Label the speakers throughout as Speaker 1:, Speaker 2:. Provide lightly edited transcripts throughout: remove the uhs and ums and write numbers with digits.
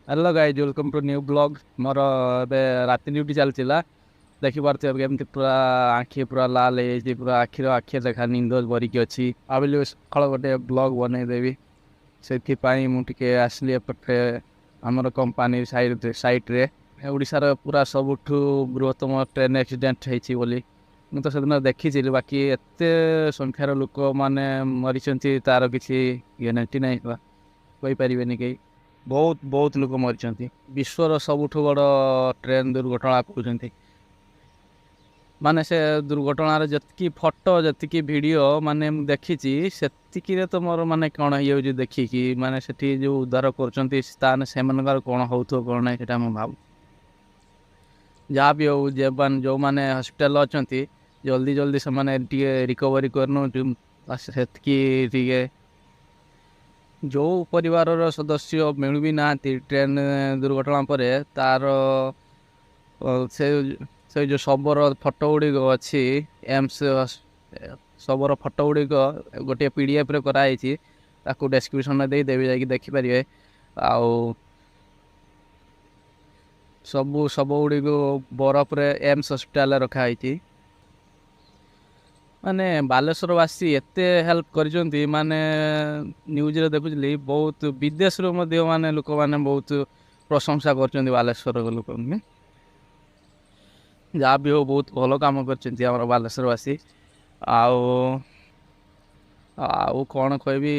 Speaker 1: Hello guys, welcome to new vlog. ମୋର ଏବେ ରାତି ଡ୍ୟୁଟି ଚାଲିଥିଲା। ଦେଖିପାରୁଥିବେ କେମିତି ପୁରା ଆଖି ପୁରା ଲାଲ ହେଇଯାଇଛି, ପୁରା ଆଖିର ଆଖି ଦେଖା ନିନ୍ଦ ଭରିକି ଅଛି। ଭାବିଲି ସକାଳ ଗୋଟେ ବ୍ଲଗ୍ ବନେଇଦେବି, ସେଥିପାଇଁ ମୁଁ ଟିକେ ଆସିଲି ଏପଟେ ଆମର କମ୍ପାନୀ ସାଇଟ୍ରେ। ଓଡ଼ିଶାର ପୁରା ସବୁଠୁ ବୃହତ୍ତମ ଟ୍ରେନ୍ ଆକ୍ସିଡେଣ୍ଟ ହେଇଛି ବୋଲି ମୁଁ ତ ସେଦିନ ଦେଖିଥିଲି, ବାକି ଏତେ ସଂଖ୍ୟାର ଲୋକମାନେ ମରିଛନ୍ତି ତାର କିଛି ଗ୍ୟାରେଣ୍ଟି ନାହିଁ, କହିପାରିବେନି କେହି। ବହୁତ ବହୁତ ଲୋକ ମରିଛନ୍ତି। ବିଶ୍ୱର ସବୁଠୁ ବଡ଼ ଟ୍ରେନ୍ ଦୁର୍ଘଟଣା କହୁଛନ୍ତି। ମାନେ ସେ ଦୁର୍ଘଟଣାର ଯେତିକି ଫଟୋ, ଯେତିକି ଭିଡ଼ିଓ ମାନେ ମୁଁ ଦେଖିଛି, ସେତିକିରେ ତ ମୋର ମାନେ କ'ଣ ହେଇଯାଉଛି ଦେଖିକି। ମାନେ ସେଠି ଯେଉଁ ଉଦ୍ଧାର କରୁଛନ୍ତି, ତାହେଲେ ସେମାନଙ୍କର କ'ଣ ହେଉଥିବ କ'ଣ ନାହିଁ ସେଇଟା ମୁଁ ଭାବୁ। ଯାହା ବି ହଉ, ଯେଉଁମାନେ ହସ୍ପିଟାଲରେ ଅଛନ୍ତି, ଜଲ୍ଦି ଜଲ୍ଦି ସେମାନେ ଟିକେ ରିକଭରି କରିନିଅନ୍ତୁ ସେତିକି ଟିକେ। ଯେଉଁ ପରିବାରର ସଦସ୍ୟ ମିଳୁ ବି ନାହାନ୍ତି ଟ୍ରେନ୍ ଦୁର୍ଘଟଣା ପରେ, ତାର ସେ ସେ ଯେଉଁ ଶବର ଫଟୋ ଗୁଡ଼ିକ ଅଛି, ଏମ୍ସ ଶବର ଫଟୋ ଗୁଡ଼ିକ ଗୋଟିଏ ପିଡ଼ିଏଫ୍ରେ କରାହେଇଛି, ତାକୁ ଡେସ୍କ୍ରିପସନ୍ରେ ଦେଇଦେବି, ଯାଇକି ଦେଖିପାରିବେ। ଆଉ ସବୁ ଶବ ଗୁଡ଼ିକୁ ବରଫରେ ଏମ୍ସ ହସ୍ପିଟାଲରେ ରଖାହେଇଛି। ମାନେ ବାଲେଶ୍ୱରବାସୀ ଏତେ ହେଲ୍ପ କରିଛନ୍ତି, ମାନେ ନ୍ୟୁଜ୍ରେ ଦେଖୁଥିଲି ବହୁତ ବିଦେଶରୁ ମଧ୍ୟ ମାନେ ଲୋକମାନେ ବହୁତ ପ୍ରଶଂସା କରୁଛନ୍ତି ବାଲେଶ୍ୱର ଲୋକଙ୍କୁ। ଯାହା ବି ହଉ, ବହୁତ ଭଲ କାମ କରିଛନ୍ତି ଆମର ବାଲେଶ୍ୱରବାସୀ। ଆଉ ଆଉ କ'ଣ କହିବି,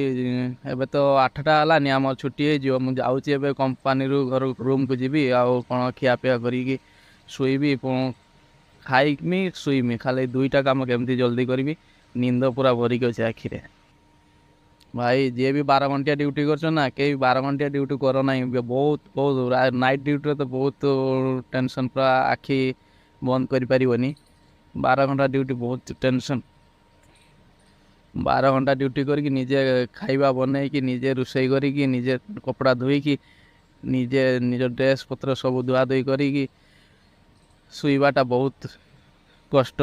Speaker 1: ଏବେ ତ 8ଟା ହେଲାନି, ଆମର ଛୁଟି ହେଇଯିବ। ମୁଁ ଯାଉଛି ଏବେ କମ୍ପାନୀରୁ ଘର ରୁମ୍କୁ ଯିବି, ଆଉ କ'ଣ ଖିଆପିଆ କରିକି ଶୋଇବି, ଖାଇମି ଶୋଇମି, ଖାଲି ଦୁଇଟା କାମ କେମିତି ଜଲ୍ଦି କରିବି। ନିନ୍ଦ ପୁରା ଭରିକି ଅଛି ଆଖିରେ। ଭାଇ, ଯିଏ ବି 12 ଘଣ୍ଟିଆ ଡ୍ୟୁଟି କରୁଛ ନା, କେହି 12 ଘଣ୍ଟିଆ ଡ୍ୟୁଟି କର ନାହିଁ। ବହୁତ ବହୁତ ନାଇଟ୍ ଡ୍ୟୁଟିରେ ତ ବହୁତ ଟେନସନ୍, ପୁରା ଆଖି ବନ୍ଦ କରିପାରିବନି। 12 ଘଣ୍ଟା ଡ୍ୟୁଟି ବହୁତ ଟେନସନ୍। 12 ଘଣ୍ଟା ଡ୍ୟୁଟି କରିକି, ନିଜେ ଖାଇବା ବନେଇକି, ନିଜେ ରୋଷେଇ କରିକି, ନିଜେ କପଡ଼ା ଧୋଇକି, ନିଜେ ନିଜ ଡ୍ରେସ୍ ପତ୍ର ସବୁ ଧୁଆ ଧୋଇ କରିକି ଶୋଇବାଟା ବହୁତ କଷ୍ଟ।